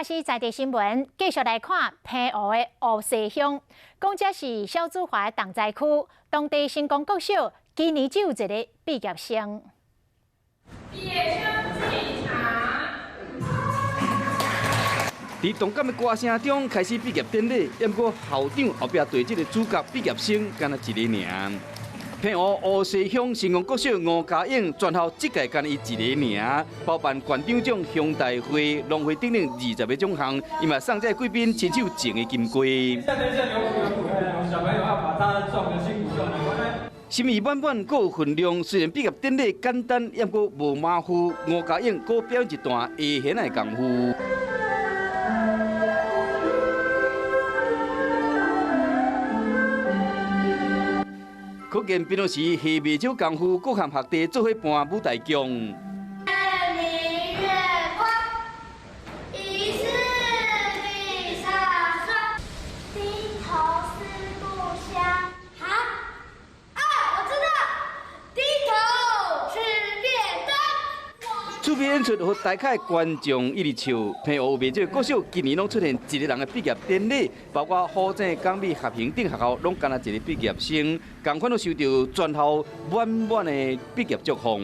華視在地新聞繼續來看澎湖的湖西鄉，講這是蕭祖華的重災區，當地成功國小今年只有一個畢業生。畢業生進場。佇動感的歌聲中開始畢業典禮，毋過校長後壁綴這个主角畢業生，敢若一个爾。澎湖湖西鄉成功國小吳家勇，全校這屆干焦伊一个爾，包辦縣長獎、鄉代會、農會等等20個獎項，伊嘛送這個貴賓親手種的金龜。小朋友要把他種的辛苦賺。心意滿滿，閣有分量。雖然畢業典禮簡單，毋過無馬虎。吳家勇閣表演一段下弦的功夫。可見平常時下袂少功夫，閣和學弟做伙扮舞台劇。明月光，疑是地上霜。低頭思故鄉。啊啊！我知道，低頭吃便當。趣味演出，予台下觀眾一直笑。澎湖袂少國小今年攏出現一個人的畢業典禮，包括虎井、港美、合興等學校，攏干焦一个畢業生，仝款攏收著全校滿滿的畢業祝福。